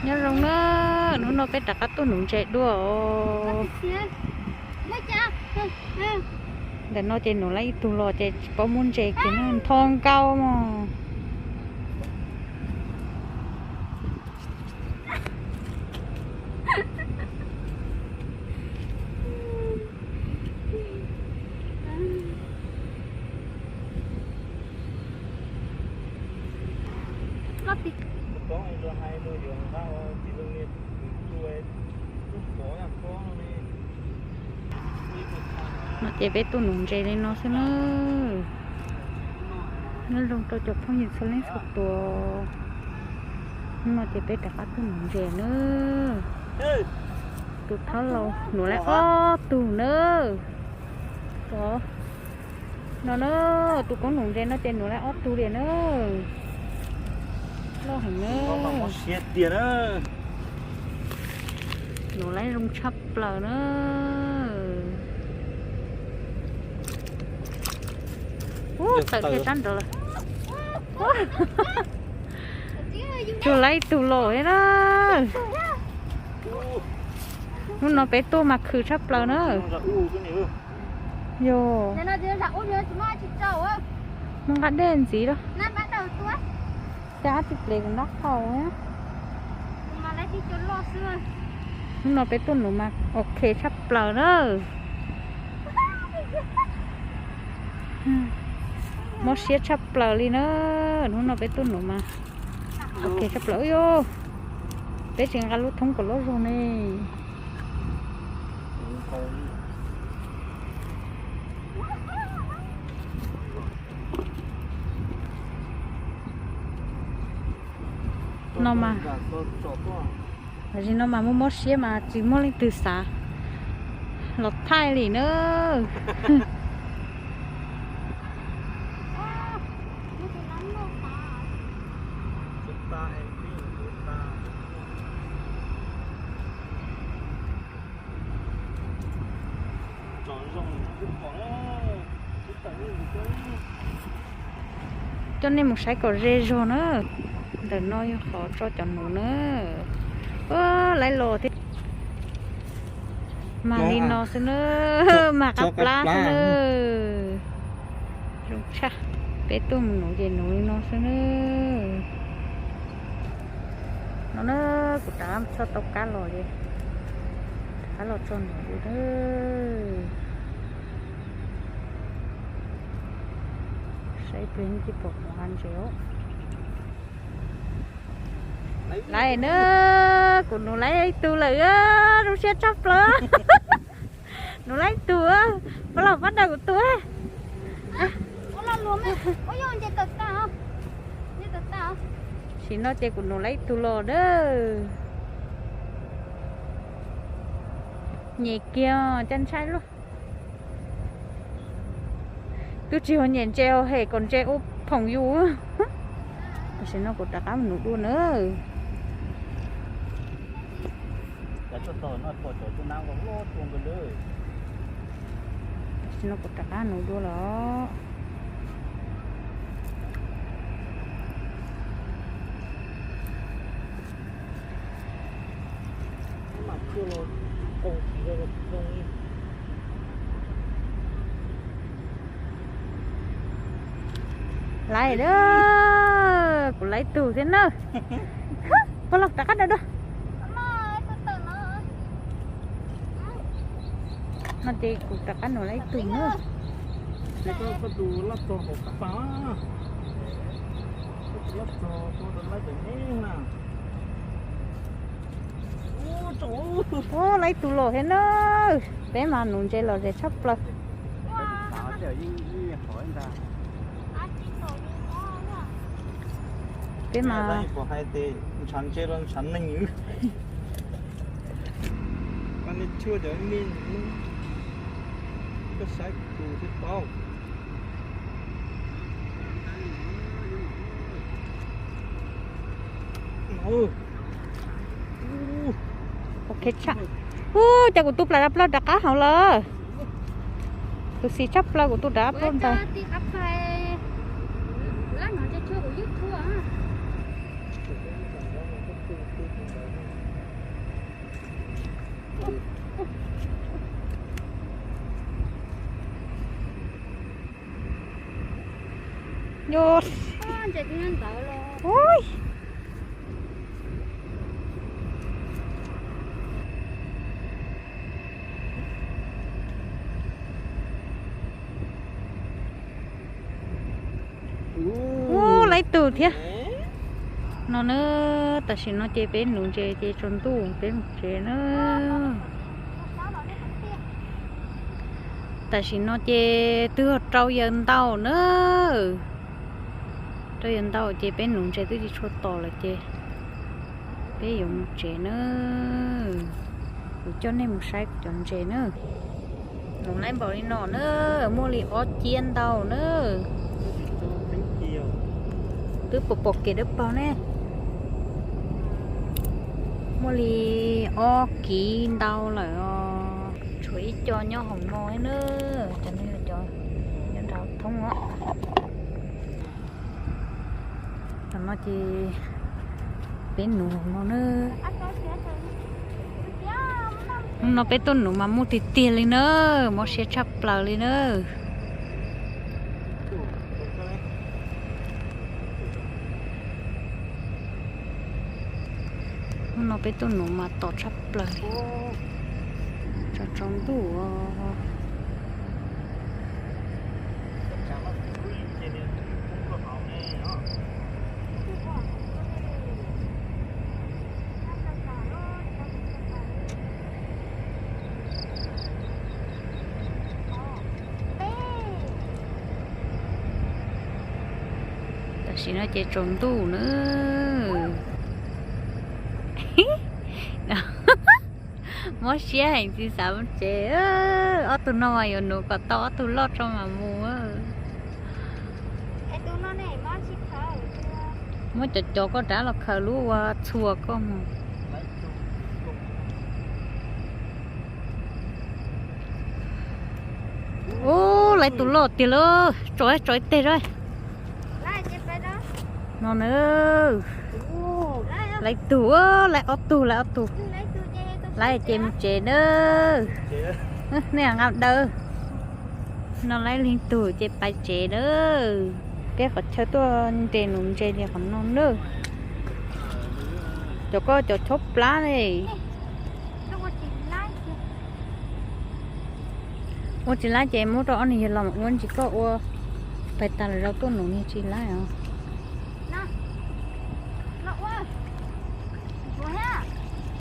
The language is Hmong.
Nyob zoo na, hnub no peb rov qab tuaj nuv ntses dua os. Ntawm no ces nuv lawm ib tug los ces tsis paub muab ntses kiag na, nthos nkaus mog. No ces peb tuaj nuv ntses li no xwb na. Nyob zoo rau cov phooj ywg txhua leej txhua tus. Hnub no ces peb rov qab tuaj nuv ntses na. Tus thaub laus nuv lawm ob tug na. No na, tus koob nuv ntses no ces nuv lawm ob tug li na. Loj heev na. Nuv lawm zoo tshaj plaws na. Ub, tawm kiag sab nraud lawm. Tsuag lawm ib tug los thiab na. Hnub no peb tuaj mas khwv tshaj plaws na. Yog muaj nqaij dej ntxiv lawm. Cas ab tsi ples kuv nrab qaum. Hnub no peb tuaj nuv mas ok tshaj plaws na. Mob siab tshaj plaws li na. Hnub no peb tuaj nuv mas ok tshaj plaws. Yog peb tsis nqa lub thoob kom loj zog ne. No mas, tam sim no mas muaj mob siab mas tsis muaj leej twg xav los thaij li na. Coj nej mus saib kom ze zog na. Ntawm no yog qhov tso cov nuv na. Lawv los thiab. Mas li no xwb na, mas qab plab xwb na. Zoo tshaj, peb tuaj mus nuv ces nuv li no xwb na. No na, kuv rov qab txog tau kab los es, rov qab los tso nuv dua na. Saib ib pliag yeej tsis pom kuv hav ntses os. Lawv na, kuv nuv lawm ib tug lawm, zoo siab tshaj plaws. Nuv lawm ib tug, pab los pab daws kuv tus. Tam sim no ces kuv nuv lawm ib tug los na. Nyem kiag, cas ntshai luaj. Twb tsis yog nyem ntses os, hem kom ntses ua phoom yus. Tam sim no kuv rov qab mus nuv dua na. Tam sim no kuv rov qab nuv dua lawm. Lawv na, kuv lawv ib tug thiab na. Pog los rov qab dua. No ces kuv rov qab nuv lawm ib tug na. Ua, lawv ib tug los thiab na. Peb mas nuv ntses los ze tshaj plaws. Peb mas ntshav ntses los ntshav neeg. Koj saib kuv thiaj paub. Ok tshaj. Ub, cas kuv tus plas dab plaug rov qab hauv lawm. Tus xis tshaj plaws kuv tus dab plaug ntawd. Tus dab plaug ntawd. Tus dab plaug ntawd. Tus dab plaug ntawd. Ub, lawv tug thiab. No na, tam sim no ces peb nuv ntses ces tsaus ntuj peb mus tsev na. Tam sim no ces twb rau yawm ntau na. Rau yawm ntau ces peb nuv ntses twb tsis tshua tom lawm ces peb yuav mus tsev na. Kuv coj nej mus saib kuv cov ntses na. Nuv laib npaum li no na, muaj li ob ciab ntau na. Twb pom pom kev dawb paug ne. Muaj li ob kiv ntau lawm os. Tshuav ib co nyob hauv no na, cov no yog cov nyob nram thoob os. Tam no ces peb nuv hauv no na. Hnub no peb tuaj nuv mas muaj tiag tiag li na, mob siab tshaj plaws li na. Hnub no peb tuaj nuv mas tom tshaj plaws li. Tsaus tsaus ntuj. Tam sim no ces tsaus ntuj na. Mob siab heev tsis xav mus tsev. Ob tug no mas yuav nuv kom tau ob tug loj tso mas mus. Muab cov cov koj rab los khaws lub ua txhua koj mus. Ub, lawv tus loj tiag lauj, tso tso ib teg a. No na, lawv tug, lawv ob tug, lawv ob tug. Lawv ces mus tsev na. Nej nqa daws. No lawv leeg tug ces pais tsev na. Peb qhov chaw tuaj nres nuv ntses li qhov no na. Cov koj cov chob plab ne. Ua tsis laib ces muab rau ob niag yawg los ua ntsis koj ua. Pais tas lawm zaum tuaj nuv niag tsis laib os.